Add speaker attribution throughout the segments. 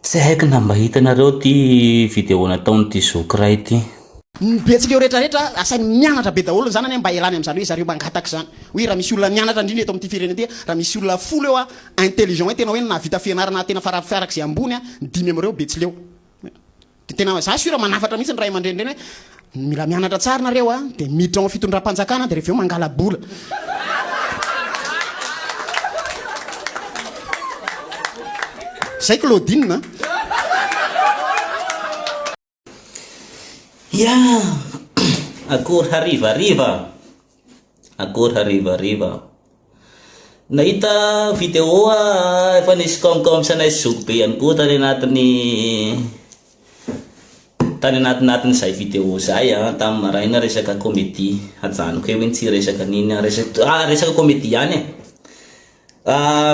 Speaker 1: Tsy haiko na mba hitanareo ity video nataon'ity zoky iray ity.
Speaker 2: Ny betsika eo rehetra rehetra asainy mianatra be daholo ny zanany mba hialany amin'izany hoe zareo mangataka izany. Hoe raha misy olona mianatra indrindra eto amin'ity firenena ity, raha misy olona folo eo a, intelligent hoe tena hoe nahavita fianarana tena farafarak'izay ambony a, ny dimy amin'ireo betsileo. Dia tena za sûr manafatra mihitsy ny ray aman-dreny ireny hoe mila mianatra tsara nareo a, dia miditra ao amin'ny fitondram-panjakana dia rehefa eo mangala-bola. Zay Claudine a.
Speaker 1: Ya! Akory harivariva! Akory harivariva! Nahita vidéo aho efa nisy kômkôms anay sy zoky be ihany koa tany anatin'ny tany anatinatin'izay vidéo izay an, tamin'ny maraina resaka comédie, ajanoko eo iny tsy hiresaka an'iny aho, resaka ah resaka comédie ihany e,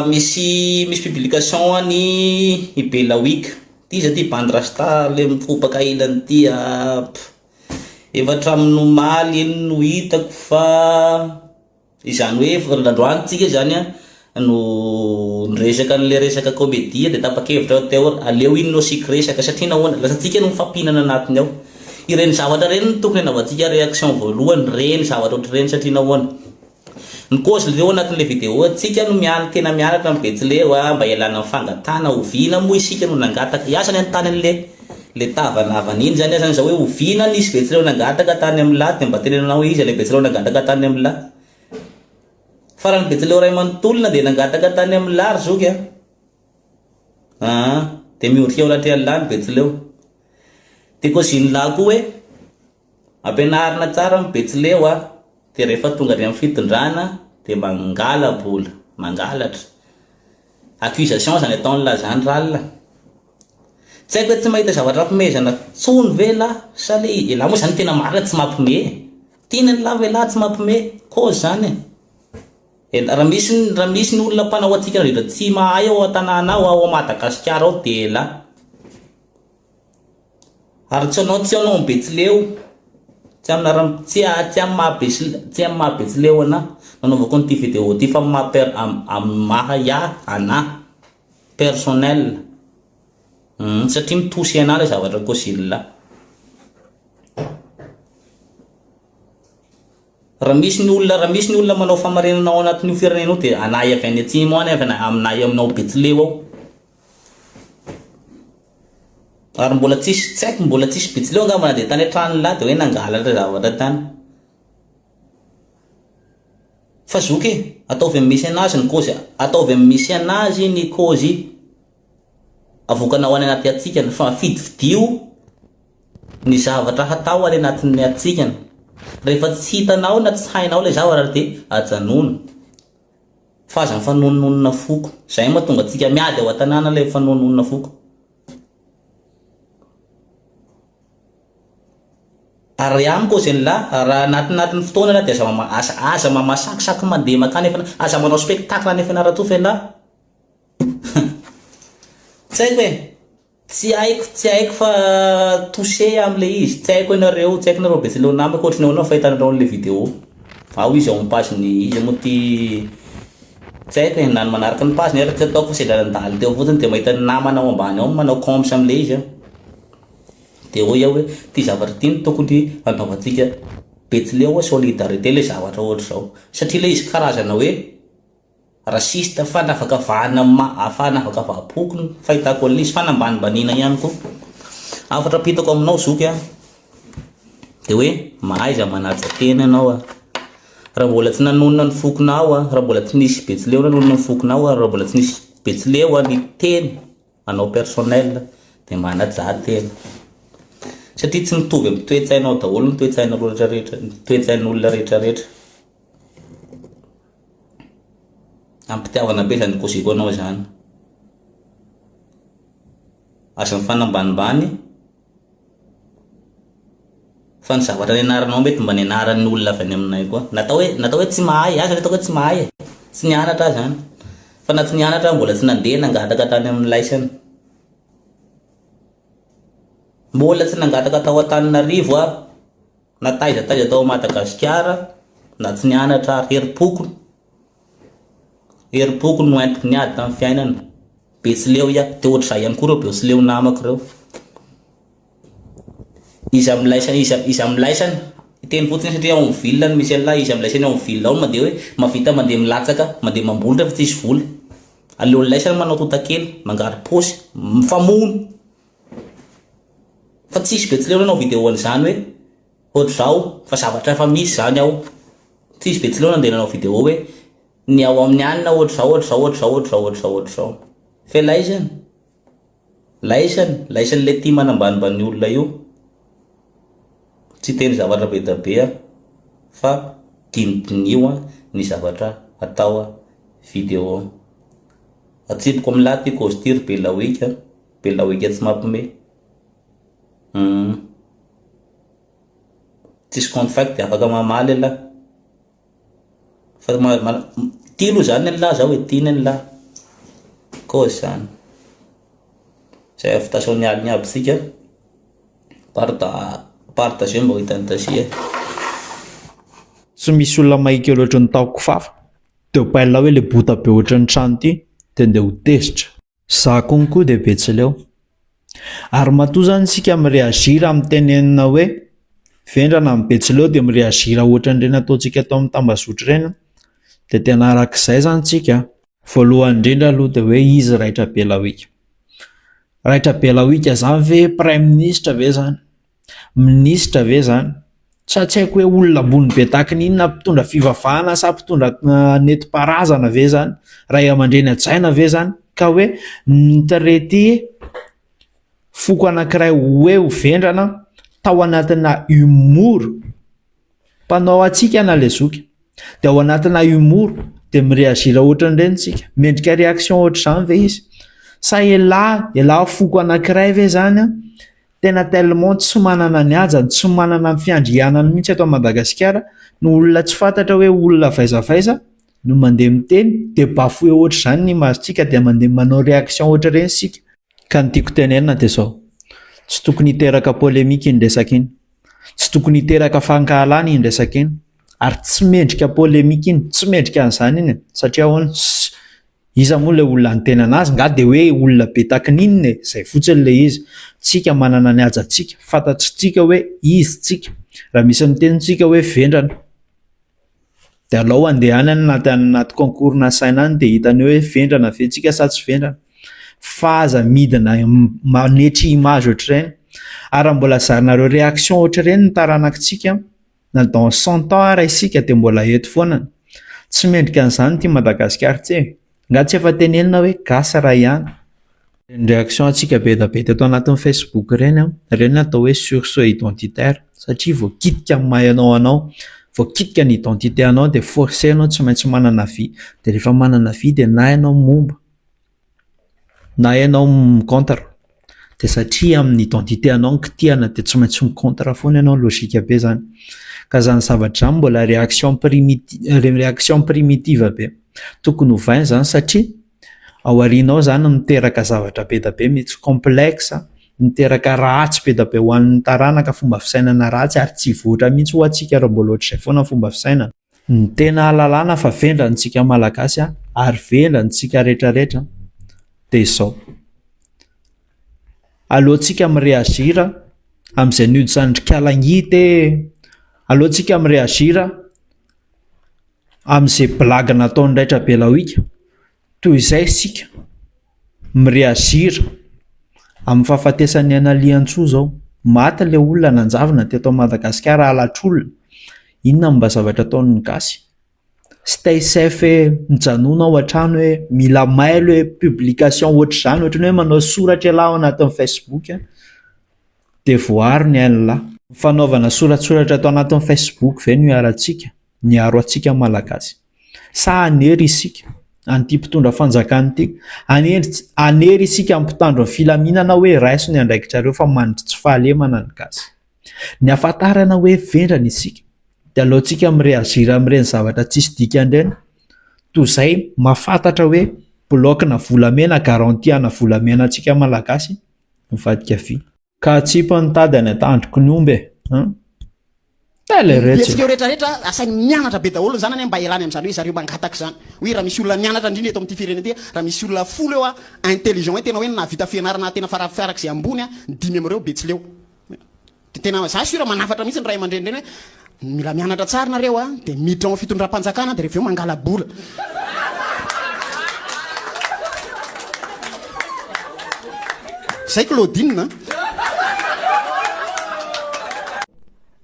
Speaker 1: misy misy publication an'i i Bella Week, ty iza ty bandy rasta le mikopaka ilany ty ah, efa hatramin'ny omaly iny no hitako fa. Izany hoe efa nandroany tsika izany an no niresaka an'ilay resaka comédie dia tapa-kevitra aho teo aleo iny no asiako resaka satria nahoana lasa tsika no mifampihinana anatiny ao. Ireny zavatra ireny no tokony hanaovantsika réaction voalohany ireny zavatra ohatr'ireny satria nahoana ny cause le ao anatin'ilay vidéo tsika no mian tena mianatra amin'ny betsileo a mba hialana amin'ny fangatahana oviana moa isika no nangataka hiasa ny anontany an'le Le tavanavana iny zany azany zao hoe oviana nisy betsileo nangataka tany am lah de mba tenenanao hoe iza le betsileo nangataka tany am lah. Fa raha ny betsileo ray manontolo na de nangataka tany am lah ry zoky a. Aa de miondrika eo anatrehan'ny lah ny betsileo. De kôzin'ny lah koa hoe ampianarina tsara ny betsileo a, de rehefa tonga any am fitondrana de mangala-bola, mangalatra. Accusation zany ataon'lah zany ralina. Tsy haiko hoe tsy mahita zavatra ampimehezana tsony ve lah sa le elah moa zany tena marina tsy mampime e! Tiana elah fa elah tsy mampime, cause zany e! Elah raha misy raha misy ny olona mpanao hatsikana indrindra tsy mahay ao an-tanàna ao ao Madagasikara ao de elah. Ary tsy anao tsy anao betsileo tsy amin'ny anaran'ny tsy tsy amin'ny maha betsileo tsy amin'ny maha betsileo anah nanaovako an'ity vidéo ity fa amin'ny maha per amin'ny maha iah anah. Personnel hum satria mitosy anah ilay zavatra kôzila. Raha misy ny olona raha misy ny olona manao famarinana ao anatin'io firenena io dia anahy avy any atsimo any avy aminay aminao betsileo ao. Ary mbola tsisy tsy haiko mbola tsisy betsileo angamba na dia tany an-tranon'lah dia hoe nangalatra zavatra tany. Fa zoky e, ataovy amin'ny misy anazy ny kôzy, ataovy amin'ny misy anazy ny kôzy avoakanao any anaty hatsikana fa fidifidio ny zavatra hatao any anatin'ny hatsikana. Rehefa tsy hitanao na tsy hainao ilay zavatra dia ajanony. Fa aza mifanononona foko. Izay mahatonga antsika miady ao an-tanàna ilay mifanononona foko. Ary amiko ozy elah, raha anatinatin'ny fotoana elah dia aza mama aza aza mamasakisaky mandeha makany efa aza manao spectacle any Fianarantsoa fa elah tsy haiko e, tsy haiko tsy haiko fa touché amle izy, tsy haiko ianareo tsy haiko nareo betsileo namako ohatry ny ahoana ny fahitanareo anle vidéo, ao izy ao amin'ny page ny iza moa ty tsy haiko e, na ny manaraka ny page ny ary tsy ataoko fa sendra nandalo teo fotsiny dia mahita ny namana ao ambany ao manao coms amle izy aho. Dia hoy aho hoe, ity zavatra ity no tokony hanaovantsika Betsileo solidarité ilay zavatra ohatr'izao. Satria ilay izy karazana hoe raciste, fanavakavahana maha, fanavakavaham-poko ny fahitako an'ilay izy, fanambanimbaniana ihany koa. Hafatra ampitako aminao zoky a, dia hoe mahaiza manaja tena ianao a. Raha mbola tsy nanonona ny fokonao a, raha mbola tsy nisy Betsileo nanonona ny fokonao a, raha mbola tsy nisy Betsileo niteny anao personnel dia manajà tena satria tsy mitovy amin'ny toe-tsainao daholo ny toe-tsain'olona rehetra ny toe-tsain'olona rehetra rehetra am-pitiavana be izany kôziko anao izany aza mifanambanimbany Fa ny zavatra nianaranao mety mba nianaran'ny olona avy any aminay koa. Natao hoe natao hoe tsy mahay, aza ataoko hoe tsy mahay e. Tsy nianatra aho zany. Fa na tsy nianatra aho mbola tsy nandeha nangataka tany amin'ny laisany. Mbola tsy nangataka tao Antananarivo aho, na taiza taiza tao Madagasikara, na tsy nianatra ary. Herim-poko, herim-poko no entiko niady tamin'ny fiainana. Betsileo ia, de ohatr'izay ihany koa ireo Betsileo namako ireo. Iza amin'laisany, iza, iza amin'laisany, hiteny fotsiny satria ao amin'ny ville no misy an'lah, iza amin'laisany ao amin'ny ville ao no mandeha hoe mahavita mandeha milatsaka, mandeha mamboly rehefa tsisy vola. Aleon'laisany manao tontakely, mangary paosy, mifamono. Fa tsisy Betsileo nanao vidéo an'izany hoe ohatr'izao fa zavatra efa misy izany ao. Tsisy Betsileo nandeha nanao vidéo hoe ny ao amin'ny anona ohatr'izao, ohatr'izao, ohatr'izao, ohatr'izao, ohatr'izao, ohatr'izao. Fa laisany. Laisany, laisany le tia manambanimbany olona io. Tsy hiteny zavatra be da be aho fa dinidiniho ny zavatra atao vidéo. Atsipiko amin'lah ty cause ty ry Belawika, Belawika tsy mampime. Hum. Tsisy compte fake de afaka mamaly elah. Fa ma ma ty aloha zany ny an'lah zao e, ty ny an'lah. Cause zany. Zay invitation ny aligny aby tsika. Parta partageo mba ho hitan'i Tasy e.
Speaker 3: Tsy misy olona mahia kely ohatry ny taho kofafa. De baila hoe le bota be ohatry ny trano ity de ndeha ho tezitra. Za konko dia betsileo. Ary matoa zany isika mi-reagir amin'ny tenenina hoe vendrana ny betsileo dia mi-reagir ohatran'ireny ataontsika tao amin'ny tambazotra ireny dia tena arak'izay zany tsika. Voalohany indrindra aloha dia hoe izy Raitra Belawika. Raitra Belawika zany ve praiminisitra ve zany? Minisitra ve zany? Sa tsy haiko hoe olona ambony be tahaka ny inona, mpitondra fivavahana sa mpitondra nentim-paharazana ve zany? Ray aman-dreny hajaina ve zany? Ka hoe ni-traiter foko anankiray hoe ho vendrana tao anatina humour. Mpanao hatsikana ilay zoky. Dia ao anatina humour dia mi-reagir ohatran'ireny tsika. Mendrika réaction ohatr'izany ve izy? Sa elah, elah foko anankiray ve zany an? Tena tellement tsy manana ny hajany, tsy manana ny fiandrianany mihitsy eto Madagasikara no olona tsy fantatra hoe olona avy aiza avy aiza no mandeha miteny dia bafoué ohatr'izany ny image-tsika dia mandeha manao réaction ohatr'ireny isika. Ka ny tiako tenenina dia izao, tsy tokony hiteraka polémique iny resaka iny, tsy tokony hiteraka fankahalana iny resaka iny, ary tsy mendrika polémique iny, tsy mendrika an'izany iny e, satria ahoana? Iza moa ilay olona niteny anazy? Nga dia hoe olona be takininina e! Zay fotsiny ilay izy. Tsika manana ny hajantsika, fantatritsika hoe izy tsika. Raha misy miteny tsika hoe vendrana dia alao handeha any anaty anaty concours nasaina any dia hitany hoe vendrana ve tsika sa tsy vendrana. Fa aza midina manetry image ohatr'ireny. Ary raha mbola zarinareo réaction ohatr'ireny ny taranakitsika Na dans 100 ans ara isika dia mbola eto foana. Tsy mendrika an'izany ity Madagasikara ity e. Nga tsy efa tenenina hoe gasy ray ihany. Ireny réaction antsika be dia be teto anatin'ny Facebook ireny an, ireny no atao hoe sursaut identitaire satria voakitika ny maha ianao anao, voakitika ny identité anao dia forcé ianao tsy maintsy manana avis, dia rehefa manana avis dia na ianao momba na ianao mi-contre dia satria amin'ny identité anao no kitihana dia tsy maintsy mi-contre foana ianao, logique be zany. Ka zany zavatra zany mbola réaction primiti- réaction primitive be. Tokony hovaina zany satria ao aoriana ao zany miteraka zavatra be dia be, mety complexe, miteraka ratsy be dia be ho an'ny taranaka, fomba fisainana ratsy ary tsy hivoatra mihitsy ho'a tsika raha mbola ohatr'izay foana ny fomba fisainana. Ny tena ahalalana fa vendrana isika Malagasy ary vendrana isika rehetra rehetra dia izao, aleontsika mi-reagir amin'izay nudes an-dry Kalangita e, aleontsika mi-reagir amin'izay blague nataon'i Raitra Belawika. Toy izay isika mi-reagir amin'ny fahafatesan'i Aina Liantsoa izao. Maty ilay olona nanjavona teto Madagasikara halatr'olona. Inona no mba zavatra ataon'ny gasy? Stay safe hoe mijanona ao an-trano hoe mila mailo hoe publication ohatr'izany ohatran'ny hoe manao soratra ialahy ao anatin'ny Facebook dia voaaro ny ain'lah. Ny fanaovana soratsoratra ato anatin'ny Facebook ve no hiarantsika, niaro antsika Malagasy? Sa hanery isika an'ity mpitondra fanjakana ity? Hanery hanery isika amin'ny mpitandro ny filaminana hoe raiso ny andraikitrareo fa mandry tsy fahalemana ny gasy. Ny hafantarana hoe vendrana isika dia aleontsika mi-reagir amin'ireny zavatra tsisy dikany ireny toy izay mahafantatra hoe bloc-na volamena garantie ana volamena antsika malagasy mivadika vy. Ka atsipy ny tady any an-tandroky ny omby e! An! Tele retsy.
Speaker 2: Betsaka eo rehetra rehetra asainy mianatra be daholo ny zanany mba hialany amin'izany hoe zareo mangataka izany. Hoe raha misy olona mianatra indrindra eto amin'ity firenena ity, raha misy olona folo eo a intelligent hoe tena hoe nahavita fianarana tena farafarak'izay ambony a, ny dimy amin'ireo betsileo. Dia tena za sûr manafatra mihitsy ny ray aman-dreny ireny hoe mila mianatra tsara nareo a, dia miditra ao amin'ny fitondram-panjakana dia rehefa avy eo mangala-bola. Zay Claudine a.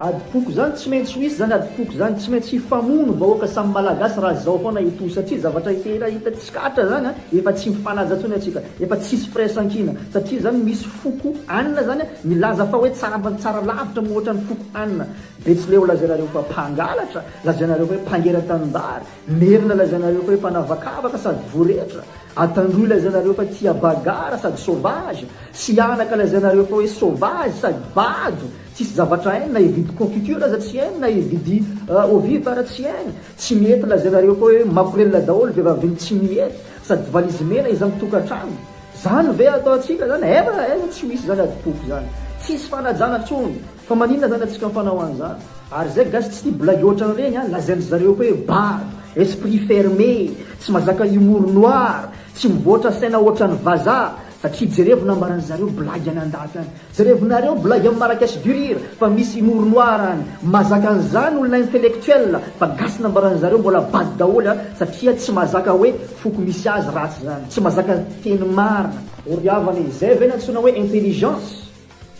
Speaker 4: Adim-poko zany tsy maintsy ho hisy zany adim-poko zany, tsy maintsy hifamono vahoaka samy malagasy raha zao foana hitohy satria zavatra tena hita tsikaritra zany an, efa tsy mifanaja tsony atsika, efa tsisy firaisankina satria zany misy foko anona zany milaza fa hoe tsara tsara lavitra mihoatra ny foko anona, betsileo lazainareo fa mpangalatra, lazainareo fa hoe mpangera tanimbary, merina lazainareo fa hoe mpanavakavaka sady voretra, antandroy lazainareo fa tia bagarre sady sauvage, sihanaka lazainareo fa hoe sauvage sady bado, Tsisy zavatra hainy na hividy confiture aza tsy hainy na hividy eau vive ara tsy hainy. Tsy mety lazainareo koa hoe makorelina daholo vehivaviny tsy mihety sady valizy mena izany tokantrano. Zany ve ataontsika zany? Aiza aiza tsy ho hisy zany adim-poko zany. Tsisy fanajana tsony. Fa maninona zany atsika mifanao an'zany? Ary zay gasy tsy tia blague ohatran'ireny an, lazain-dry zareo koa hoe bado, esprit fermé, tsy mazaka humour noir, tsy mivoatra saina ohatran'ny vazaha, satria jerevo nambaran'ny zareo blague any andafy any. Jerevonareo blague am Marrakech du rire fa misy humour noir any, mazaka an'zany olona intellectuel fa gasy nambaran'zareo mbola bado daholo a satria tsy mazaka hoe foko misy azy ratsy zany, tsy mazaka teny marina. O ry havana e, zay ve ny antsoina hoe intelligence?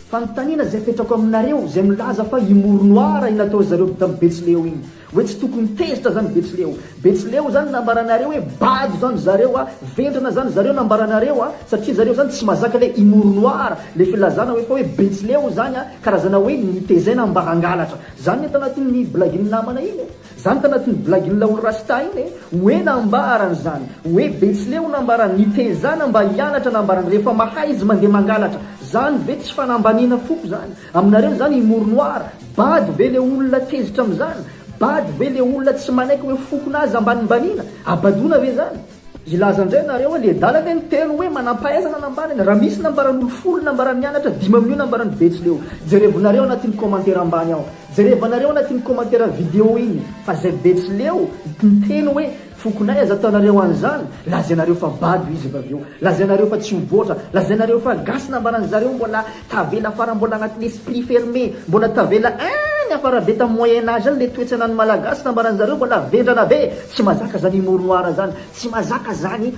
Speaker 4: Fanontaniana zay apetrako aminareo zay milaza fa humour noir iny ataon'zareo tam betsileo iny. Hoe tsy tokony tezitra zany betsileo. Betsileo zany nambaranareo hoe bado zany zareo a, vendrana zany zareo nambaranareo a, satria zareo zany tsy mazaka le humour noir, le filazana hoe fa hoe betsileo zany a, karazana hoe nitezaina mba hangalatra. Zany ny tanatin'ny blaguin'ny namana iny e. Zany tanatin'ny blaguin'ny laolo rasta iny e. Hoe nambarany zany. Hoe betsileo nambarany, nitezana mba hianatra nambarany, rehefa mahay izy mandeha mangalatra. Zany ve tsy fanambaniana foko zany? Aminareo zany humour noir, bado ve le olona tezitra amizany? Bado ve le olona tsy manaiky hoe fokona azy ambanimbaniana? Abadoana ve zany? Hilaza ndray nareo hoe le dala ve niteny hoe manampahaizana nambarany? Raha misy nambaran'olo folo nambarany mianatra dimy amin'io nambarany betsileo. Jerevonareo anatin'ny commentaire ambany ao. Jerevanareo anatin'ny commentaire vidéo iny fa zay betsileo niteny hoe Fokonay aza ataonareo an'izany, lazainareo fa bado izy avy eo, lazainareo fa tsy mivoatra, lazainareo fa gasy nambaran'ny zareo mbola tavela afara mbola agnatin'ny esprit fermé, mbola tavela any afara be tamin'ny moyen age any le toetsanan'ny malagasy nambaran'ny zareo mbola vendrana be, tsy mazaka zany humour noir zany, tsy mazaka zany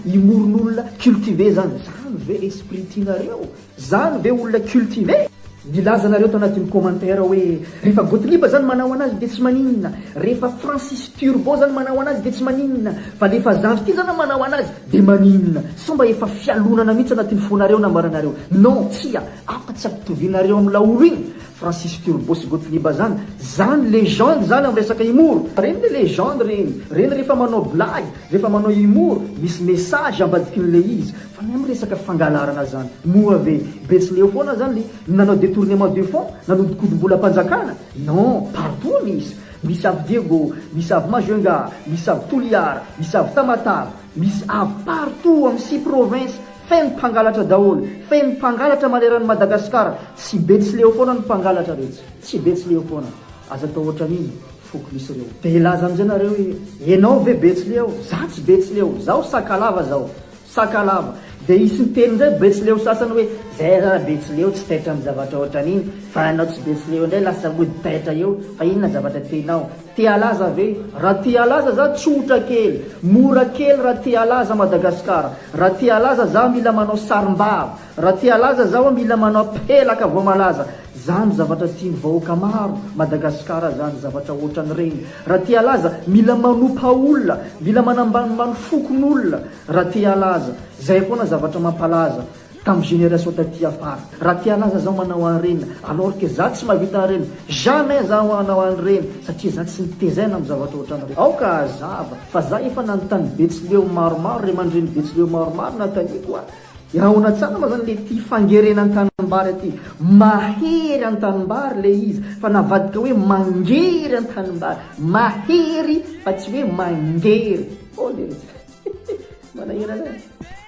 Speaker 4: humour-n'olona cultivé zany, zany ve esprit tianareo? Zany ve olona cultivé? Nilaza nareo tao anatin'ny commentaire hoe rehefa Gothlieb zany manao anazy dia tsy maninona, rehefa Francis Turbo zany manao anazy dia tsy maninona, fa lefa zandry ty zany manao anazy dia maninona? Sao mba efa fialonana mihitsy anatin'ny fonareo nambaranareo? Non, tsia, aoka tsy ampitovianareo amin'ny laolo iny Francis Turbo sy Gothlieb zany, zany legende zany amin'ny resaka humour, reny le legende reny, reny rehefa manao blague, rehefa manao humour, misy message ambadikin'le izy, Fa ny am resaka fangalarana zany, moa ve betsileo foana zany le nanao detournement de fonds, nanodikodim-bolam-panjakana? Non, partout misy. Misy avy Diego, misy avy Majunga, misy avy Toliara, misy avy Tamatave, misy avy partout am six provinces, feno mpangalatra daholo, feno mpangalatra maneran'i Madagascar, tsy betsileo foana ny mpangalatra retsy, tsy betsileo foana. Aza atao ohatran'iny foko misy reo. De hilaza amizay nareo hoe enao ve betsileo? Za tsy betsileo, zaho sakalava zaho. Sakalava. Dia hisy miteny indray betsileo sasany hoe zay aza raha betsileo tsy taitra amin'ny zavatra ohatran'iny fa ianao tsy betsileo indray lasa mody taitra eo fa inona zavatra tianao? Te halaza ve? Raha te halaza za tsotra kely, mora kely raha te halaza Madagascar, raha te halaza za mila manao sarim-bava, raha te halaza zaho mila manao pelaka vao malaza, zany zavatra tiany vahoaka maro Madagascar zany zavatra ohatran'ireny, raha te halaza mila manopa olona, mila manambanimbany fokon'olona, Raha te halaza, zay foana zavatra mampalaza tam génération taty afara. Raha te halaza zaho manao an'ireny alors que za tsy mahavita an'ireny, jamais zaho hanao an'ireny satria za tsy nitezaina am zavatra ohatran'ireny. Aoka hazava fa za efa nanontany betsileo maromaro, ray aman-dreny betsileo maromaro nanontaniako a! Ahoana tsara ma zany le ty fangerena an-tanimbary aty? Mahery an-tanimbary le izy fa navadika hoe mangery an-tanimbary, mahery fa tsy hoe mangery. Oh le Manahirana e!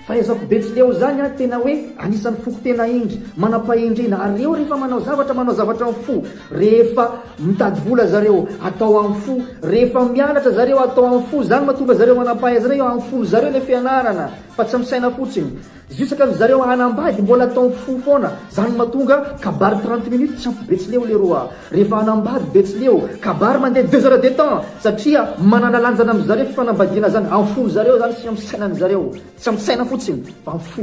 Speaker 4: Fahaizako betsileo zany an tena hoe anisan'ny foko tena hendry, manam-pahendrena ary reo rehefa manao zavatra manao zavatra amin'ny fo, rehefa mitady vola zareo atao amin'ny fo, rehefa mianatra zareo atao amin'ny fo, zany mahatonga zareo manam-pahaizana io amin'ny fony zareo le fianarana fa tsy amin'ny saina fotsiny. Zisaka ry zareo hanambady mbola atao fo foana zany matonga kabary 30 minutes tsy ampy betsileo leroa rehefa hanambady betsileo kabary mandeha deux heures de temps satria manana lanjana am zareo fifanambadiana zany am fony zareo zany sy am sainany zareo tsy am saina fotsiny fa am fo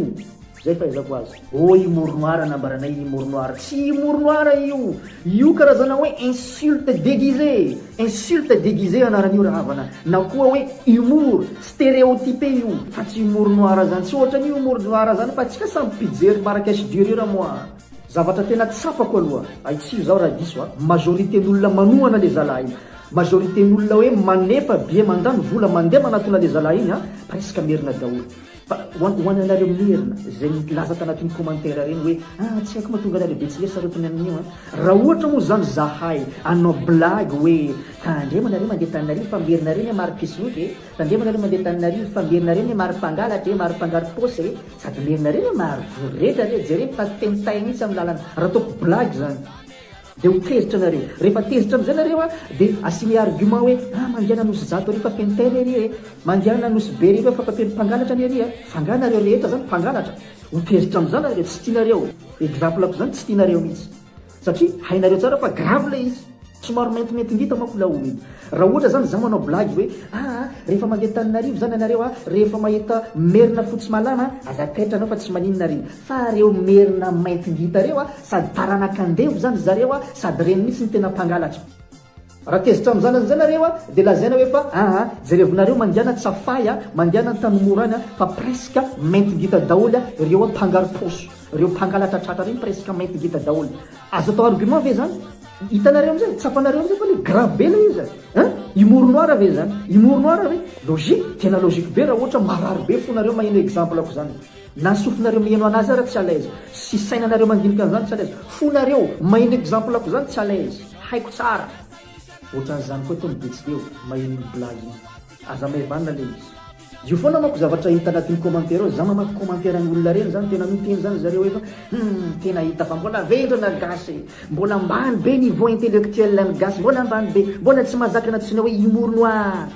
Speaker 4: zay fahaizako azy. Oh humour noir nambaranay humour noir tsy humour noir io io karazana hoe insulte déguisé insulte déguisé anaran'io rahavana na koa hoe humour Stéréotypé io fa tsy humour noir zany, tsy ohatran'io humour noir zany fa atsika samy mpijery Marrakech du rire moa. Zavatra tena tsapako aloha, ahitsio zaho raha diso a, majorité n'olona manohana le zalahy iny, majorité n'olona hoe manefa billet mandany vola mandeha manatona le zalahy iny a, presque merina daholo. Fa ho an ho anareo merina zay nilaza tanatin'ny commentaire reny hoe ah tsy haiko mahatonga anareo betsileo sarotiny amin'io an, raha ohatra moa zany zahay hanao blague hoe Tandremo nareo mandeha Tananarivo fa merina reny maro mpisoloky e! Tandremo nareo mandeha Tananarivo fa merina reny maro mpangalatra e, maro mpangaro-paosy e! Sady merina reny maro voretra re, jereo fa feno tay mihitsy amin'ny lalana. Raha ataoko blague zany dia ho tezitra nareo. Rehefa tezitra amin'izay nareo a, dia asiana argument hoe ah mandehana Anosizato ery fa feno tay re ery e! Mandehana Anosibe ery fa feno mpangalatra anie ery e! Fa angaha nareo rehetra zany mpangalatra? Ho tezitra amin'izany nareo, tsy tianareo. Exemple-ko zany tsy tianareo mihitsy. Satria hainareo tsara fa grave ilay izy. Somary maintimainty ngita manko ilay olona. Raha ohatra zany za manao blague hoe aa rehefa mandeha Tananarivo zany ianareo a, rehefa mahita merina fotsy malama aza taitra anao fa tsy maninona reny. Fa reo merina mainty ngita reo a, sady taranak'andevo zany zareo a, sady reny mihitsy no tena mpangalatra. Raha tezitra amin'izany amin'izay nareo a, dia lazaina hoe fa aa jerevonareo mandehana Tsafay a, mandehana Antanimora any a, fa presque mainty ngita daholo a, reo a mpangaro-paosy, reo mpangalatra tratra reny presque mainty ngita daholo. Azo atao argument ve zany? Hitanareo amin'izay, tsapanareo amin'izay fa le grave be le izy a! Hein? Humour noir ve zany? Humour noir ve? Logique, tena logique be raha ohatra marary be fonareo maheno exemple-ko zany. Na sofinareo miheno anazy ara tsy à l'aise, sy sainanareo mandinika an'izany tsy à l'aise, fonareo maheno exemple-ko zany tsy à l'aise. Haiko tsara. Ohatran'izany koa itony betsileo maheno iny blague iny. Aza maivanina le izy. Io foana manko zavatra hita anatin'ny commentaire ao, za mamaky commentaire ny olona reny zany tena miteny zany zareo hoe fa humm tena hita fa mbola vendrana gasy e, mbola ambany be niveau intellectuel ny gasy, mbola ambany be, mbola tsy mahazaka ny antsoina hoe humour noir.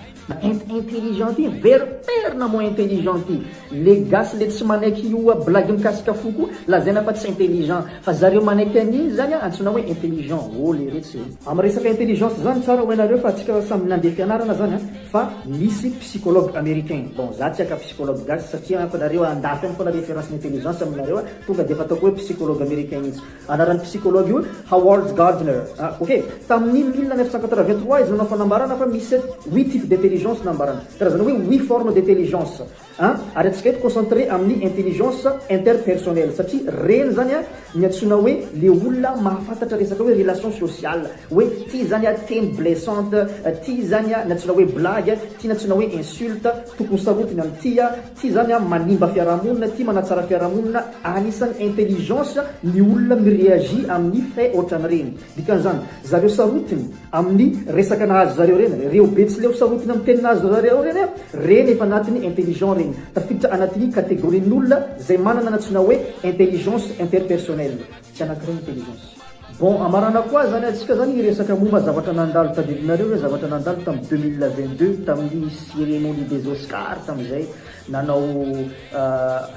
Speaker 4: Intelligent ty, veriperina moa intelligent ty. Le gasy le tsy manaiky io blague mikasika fo koa lazaina fa tsy intelligent. Fa zareo manaiky an'iny zany antsoina hoe intelligent. Oh leretsy e. Am resaka intelligence zany tsara ho hainareo fa atsika samy nandeha fianarana zany an, fa misy psychologue américain, bon za tsy haka psychologue gasy satria manko nareo andafy any foana référence ny intelligence aminareo an, tonga de efa ataoko hoe psychologue américain mihitsy. Anaran'ny psychologue io Howard Gardner. Ah, ok. Tamin'ny 1983 izy nanao fanambarana fa misy huit types d'intelligence nambarany. Karazana hoe huit formes d'intelligence. Ah, ary antsika eto concentré amin'ny intelligence interpersonnelle satria reny zany a ny antsoina hoe le olona mahafantatra resaka hoe relation sociale, hoe ty zany a teny blessante, ty zany a ny antsoina hoe blague, ty ny antsoina hoe insulte, tokony sarotiny amin'ity a. Ty zany an manimba fiarahamonina, ty manatsara fiarahamonina, anisan'ny intelligence ny olona mi-reagit amin'ny fait ohatran'ireny. Dikan'izany, zareo sarotiny amin'ny resaka nahazo zareo ireny, reo betsileo sarotiny amin'ny teny nahazo zareo ireny an, reny efa anatin'ny intelligent reny, tafiditra anatin'ny catégorie-n'olona zay manana ny antsoina hoe intelligence interpersonnelle. Tsy anakiray intelligence. Bon, amaranako azy zany atsika zany hiresaka momba zavatra nandalo tadidinareo ve zavatra nandalo tam 2022 tamin'ny cérémonie des Oscars tamizay nanao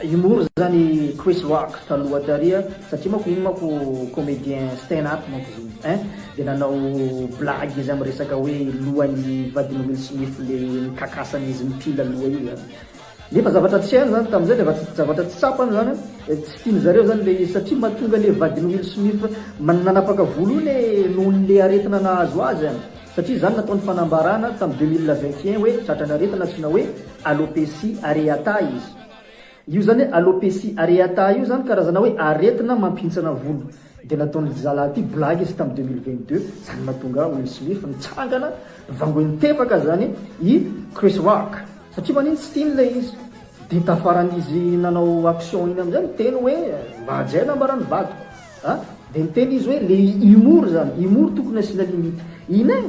Speaker 4: humour zany Chris Rock taloha tary satria manko iny manko comédien stand up manko izy iny hein de nanao blague izy am resaka hoe lohan'ny vadin'i Will Smith le nikakasan'izy mipila loha io zany. Nefa zavatra tsy hainy zany tamin'izay, zavatra tsy tsapany zany, tsy tiany zareo zany le izy satria mahatonga le vadin'i Will Smith nanapaka volo io le nohon'le aretina nahazo azy an, satria zany nataony fanambarana tamin'ny 2021 hoe tratran'ny aretina antsoina hoe alopecia areata izy. Io zany hoe alopecia areata io zany karazana hoe aretina mampihintsana volo. Dia nataon'ly zalahy ty blague izy tamin'ny 2022, zany mahatonga Will Smith nitsangana vangoin'ny tefaka zany i Chris Rock. Satria manino tsy tiany ilay izy. Dia tafaran'izy nanao action iny amin'izay niteny hoe mba hajaina nambaran'ny vadiko a! Dia niteny izy hoe le humour zany, humour tokony asiana limite. Iny e!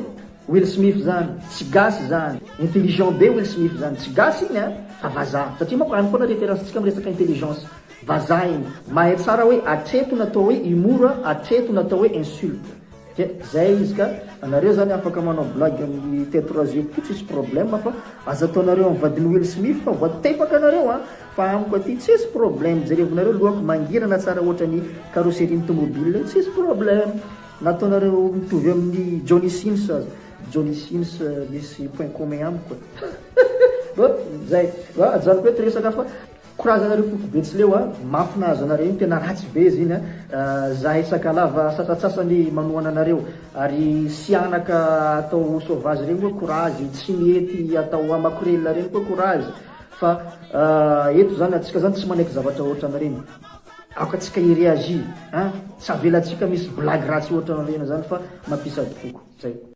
Speaker 4: Will Smith zany, tsy gasy zany. Intelligent be Will Smith zany, tsy gasy iny a! Fa vazaha. Satria manko any foana référence-tsika amin'ny resaka intelligence. Vazaha iny. Mahay tsara hoe hatreto natao hoe humour, hatreto natao hoe insulte. Dia zay izy ka, anareo zany afaka manao blague amin'ny tête rasée koa tsisy problème fa aza ataonareo amin'ny vadin'i Will Smith fa voatepaka nareo an! Fa amiko aty tsisy problème, jerevonareo lohako mangirana tsara ohatran'ny carrosserie ny tomobile tsisy problème, na ataonareo mitovy amin'ny Johnny Sins aza, Johnny Sins misy point commun amiko e! Bon, zay, ajanoko eto resaka fa. Courage anareo foko betsileo a, mafy nahazo anareo iny, tena ratsy be izy iny a, zahay sakalava sasatsasany manohana anareo, ary sianaka atao sauvage reny koa courage, tsy mety atao makorelina reny koa courage, fa eto zany atsika zany tsy manaiky zavatra ohatran'ireny, aoka tsika hi reagir an, tsy avelantsika misy blague ratsy ohatran'ireny zany fa mampisy ady foko, zay.